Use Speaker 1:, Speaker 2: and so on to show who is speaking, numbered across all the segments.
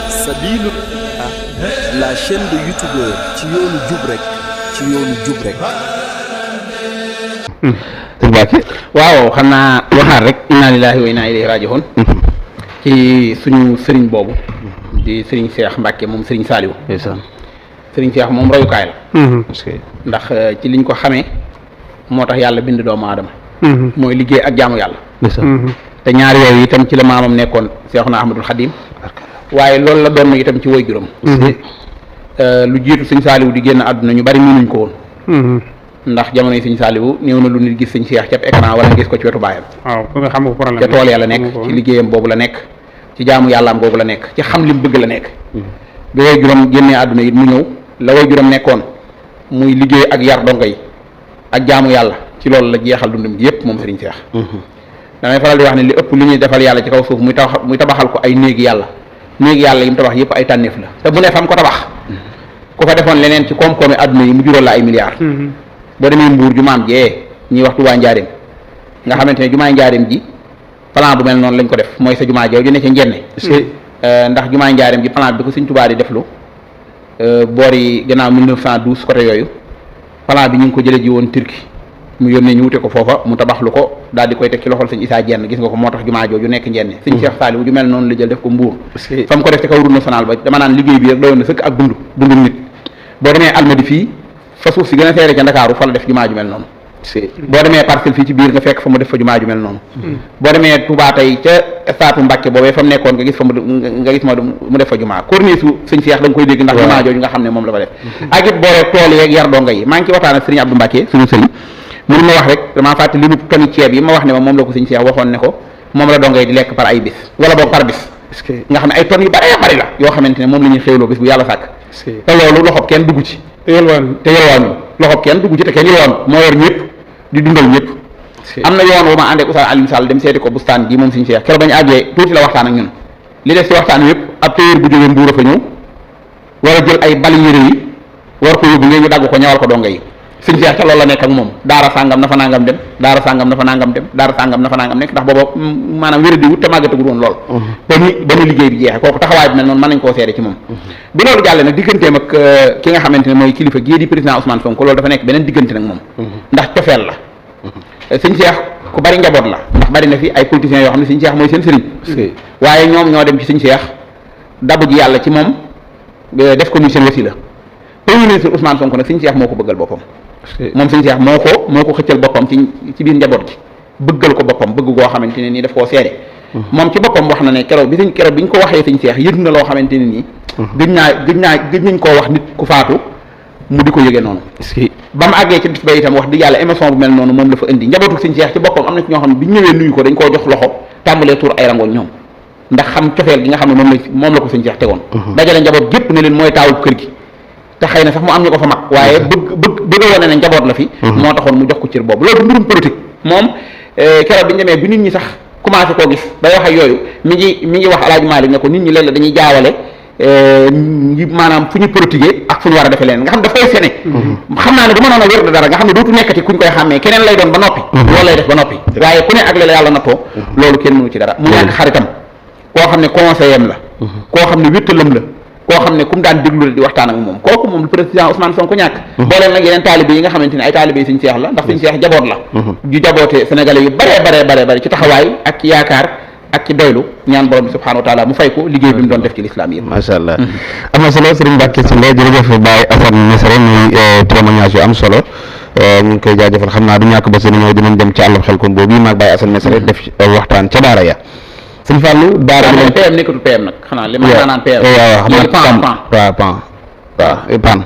Speaker 1: Sabilu la chaîne de youtubeur ci yoonu jub rek ci yoonu jub rek.
Speaker 2: sëñ Mbacke waaw xam naa waxaat rek inna lillahi wa inna ilayhi raji'un ci suñu sëriñ boobu di sëriñ Cheikh Mbacke moom sëriñ Saliou. sëriñ Cheikh moom royukaay la. ndax ci liñ ko xamee moo tax yàlla bind doomu aadama. mooy liggéey ak jaamu yàlla. te ñaar yooyu itam ci la maamam nekkoon Seexuna Ahmadul Xadim waaye loolu la doon itam ci woy juróom. lu jiitu sëñ Saliou di génn àdduna ñu bari mënuñ ko woon. ndax jamono yi sëñ Saliou néew na lu nit gis sëñ Cheikh ca écran wala gis ko ci wetu baayam.
Speaker 3: waaw ku nga xam nga problème
Speaker 2: ca tool ya la nekk ci liggéeyam boobu la nekk ci jaamu yàllaam boobu la nekk ci xam lim bëgg la nekk. bi woy juróom génnee àdduna it mu ñëw la woy juróom nekkoon muy liggéey ak yar dongo yi ak jaamu yàlla ci loolu la jeexal dundam gi yëpp moom sëriñ Cheikh. damay faral di wax ne li ëpp lu ñuy defal yàlla ci kaw suuf muy tabaxal ko ay néegi yàlla néegi yàlla yi mu tabax yëpp ay tànneef la te bu ne fam ko tabax ku fa defoon leneen ci koom-koomi àdduna yi mu jural la ay milliards. boo demee Mbuur jumaam jee ñuy wax Tuubaa Njaareem nga xamante ne jumaay Njaareem ji plan bu mel noonu lañ ko def mooy sa jumaa jeew ju ne ca njenne ndax jumaay Njaareem ji plan bi ko Sëñ Tuubaa di deflu boori gannaaw 1912 côté yooyu plan bi ñu ngi ko jële ji woon Turquie mu yónnee ñu wute ko foofa mu tabaxlu ko daal di koy teg ci loxol sëñ Issa Dieng gis nga ko moo tax jumaa jooju nekk njenne sëñ Cheikh Saliou ju mel noonu la jël def ko Mbuur fa mu ko def ci kaw route nationale ba dama naan liggéey bi rek doyoon na sëkk ak dundu nit boo demee Almadi fii fa suuf si gën a seere ca Ndakaaru fa la def jumaa ju mel noonu boo demee Parcelles fii ci biir nga fekk fa mu def fa jumaa ju mel noonu boo demee Touba tey ca statu Mbàkke boobee fa mu nekkoon nga gis fa mu def fa jumaa corniche su sëñ Cheikh da nga koy dégg ndax jumaa jooju nga xam ne moom la fa def ak it boole tool yeeg yar donga yi maa ngi ci waxtaan ak sëriñ Abdou Mbacke suñu sëriñ mënu ma wax rek damaa fàtte li mu toni ceeb yi ma wax ne ma moom la ko sëñ Cheikh waxoon ne ko moom la donga yi di lekk par ay bis wala boog par bis nga xam ne ay tonnes yu bari bari la yoo xamante ne moom la ñuy xéwloo bis bu yàlla sàkk te loolu loxob kenn dugg ci te yelwaanu loxob kenn dugg ci te kenn yelwaanu moo yor ñëpp di dundal ñëpp am na yoon wu ma àndee ak Oustaz Alioune Sall dem seeti ko bustaan gi moom sëñ Cheikh keroog bañu àggee tuuti la waxtaan ak ñun li des ci waxtaan yëpp ab téyeer bu jógee Mbuur a fa ñëw war a jël ay bali yére yi war ko yóbbu ngeen ñu dagg ko ñawal ko donga yi sëñ Cheikh ca loolu la nekk ak moom daara sàngam na fa nangam dem daara sàngam na fa nangam dem daara sàngam na fa nangam nekk ndax booba maanaam wéra di wut te màggatagul woon lool ba ni liggéey bi jeexee kooku taxawaay bi mel noonu mën nañ koo seede ci moom bi loolu jàllee nag digganteem ak ki nga xamante ne mooy kilifa gii di président Ousmane Sonko loolu dafa nekk beneen diggante nag moom ndax cofeel la sëñ Cheikh ku bari njaboot la ndax bari na fi ay politiciens yoo xam ne sëñ Cheikh mooy seen sëriñ waaye ñoom ñoo dem ci sëñ Cheikh dabu ji yàlla ci moom def ko muy seen wasila premier ministre Ousmane Sonko nag sëñ Cheikh moo ko bëggal boppam moom sëñ Cheikh moo ko xëccal boppam ci biir njaboot gi bëggal ko boppam bëgg goo xamante ne nii daf koo seede moom ci boppam wax na ne keroog bi ñu ko waxee sëñ Cheikh yëg na loo xamante ne nii gëj nañ koo wax nit ku faatu mu di ko yëgee noonu ba mu àggee ci bis ba itam wax di yàlla émotion bu mel noonu moom la fa indi njabootu sëñ Cheikh ci boppam am na ci ñoo xam ne bi ñu ñëwee nuyu ko dañ koo jox loxo tàmbalee tur ay rangoon ñoom ndax xam cofeel gi nga xam ne moom la ko sëñ Cheikh tegoon dajale njaboot gépp ne leen mooy taawu kër gi te xëy na sax mu am ñu ko fa mag waaye bëgg a wane ne njaboot la fi moo taxoon mu jox ko cër boobu loolu du mbirum politique moom keroog bi ñu demee bi nit ñi sax commencé koo gis bay wax ak yooyu mi ngi wax Alaaji Maalik ne ko nit ñi léeg-léeg dañuy jaawale maanaam fu ñu politiquer ak fu ñu war a defee leen nga xam daf koy sene xam naa ne du mënoon a wér dara nga xam ne dootu nekkati kuñ koy xàmmee keneen lay doon ba noppi loolu lay def ba noppi waaye ku ne ak la yàlla nattoo loolu kenn mënu ci dara mu nekk xaritam koo xam ne conseiller am la koo xam ne wéttalam la koo xam ne ku mu daan déglu di waxtaan ak moom kooku moom le président Ousmane Sonko ñàkk booleen nag yeneen taalibe yi nga xamante ne ay taalibe yi sëñ Cheikh la ndax sëñ Cheikh jaboot la ju jaboote sénégalais yu bare ci taxawaay ak ci yaakaar ak ci doylu ñaan borom bi subhanahu wa taala mu fay ko liggéey bi mu doon def ci l'islam yi macha allah am na solo Serigne Mbacke Sylla jërëjëf Baye Assane Mesere muy témoignage yu am solo ñu ngi koy jaajëfal xam naa du ñàkk ba seen ñëw dinañ dem ci àllam xel kon boobu maag Baye Assane Mesere def waxtaan ca daara ya sëñ Fallou daara bi PM nekkatul PM nag xanaa li ma naan PM
Speaker 3: waaw
Speaker 2: xam naa pan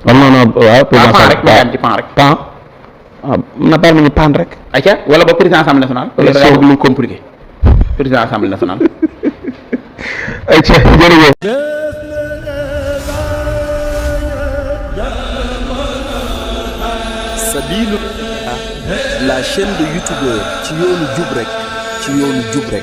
Speaker 2: wala noonu waaw
Speaker 3: pan rek ma am ci pan rek
Speaker 2: pan waaw na baal ma ñu pan rek
Speaker 3: ayca wala ba président assemblée nationale wala da bëgg lu compliqué président assemblée nationale
Speaker 2: ayca jërëjëf
Speaker 1: Sabilu la chaîne de youtubeur ci yoonu jub rek